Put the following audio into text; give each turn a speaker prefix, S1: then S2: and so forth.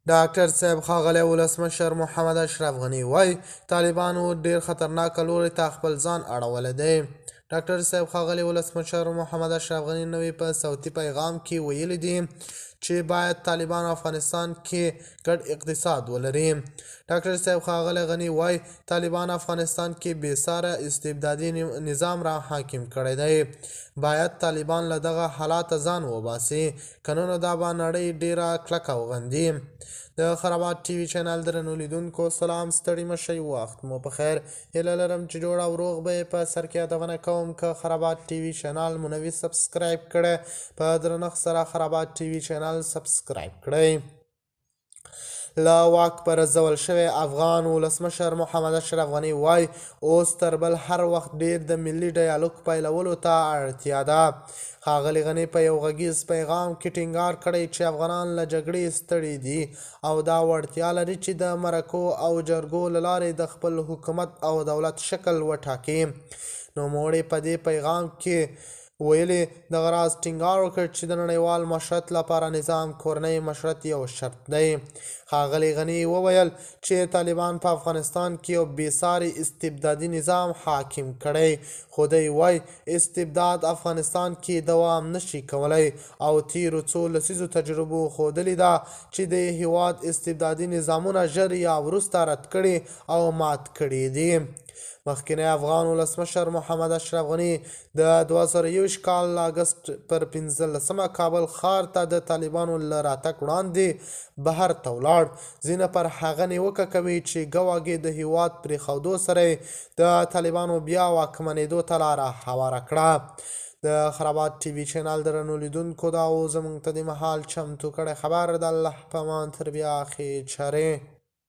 S1: ډاکټر صاحب ښاغلی ولسمشر محمد اشرف غني وايي، طالبانو ډېر خطرناک لوري ته خپل ځان اړولی دی. ډاکټر صاحب ښاغلی ولسمشر محمد اشرف غني نوي په صوتي پیغام کې ویلي دي چې باید طالبان افغانستان کې ګډ اقتصاد ولري. ډاکټر صاحب ښاغلی غني وايي، طالبان افغانستان کې بې ساره استبدادي نظام را حاکم کړی دی. باید طالبان له دغه حالاته ځان وباسي، که نه نو دا به نړۍ ډېره کلکه وغندي. د خرابات ټي وي چینل درنو لیدونکو سلام، ستړي مه شئ، وخت مو په خیر. هیله لرم چې جوړ او روغ به یې. په سر کې یادونه کوم که خرابات ټي وي چینل مو نه وي سبسکرایب کړی، په درنښت سره خرابات ټي وي چینل سبسکرایب کړئ. له واک پرځول شوی افغان ولسمشر محمد اشرف غني وايي، اوس تر بل هر وخت ډېر د ملي ډیالوګ پیلولو ته اړتیا ده. ښاغلي غني په یو غږیز پیغام کې ټینګار کړی چې افغانان له جګړې ستړي دي او دا وړتیا لري چې د مرکو او جرګو له لارې د خپل حکومت او دولت شکل وټاکي. نوموړي په دې پیغام کې ویلي، دغه راز ټینګار وکړ چې د نړیوال مشورت لپاره نظام کورنی مشورت یو شرط دی. ښاغلي غني وویل چې طالبان په افغانستان کې یو بې ساري استبدادي نظام حاکم کړی، خو دی وايي استبداد افغانستان کې دوام نشي کولی او تېرو څو لسیزو تجربو ښودلې ده چې د هیواد استبدادي نظامونه ژر یا وروسته رد کړي او مات کړي دي. مخکینی افغان ولسمشر محمد اشرف غني د 2021 کال اګست پر 15 کابل ښار ته د طالبانو له راتګ وړاندې بهر ته ولاړ. ځینې پر هغه نیوکه کوي چې ګواکې د هیواد پرېښودو سره یې د طالبانو بیا واکمنېدو ته لاره هواره کړه. د خرابات ټي وي چینل درنو لیدونکو، دا و زموږ ته د مهال چمتو کړی خبر. د الله په امان، تر بیا ښې چارې.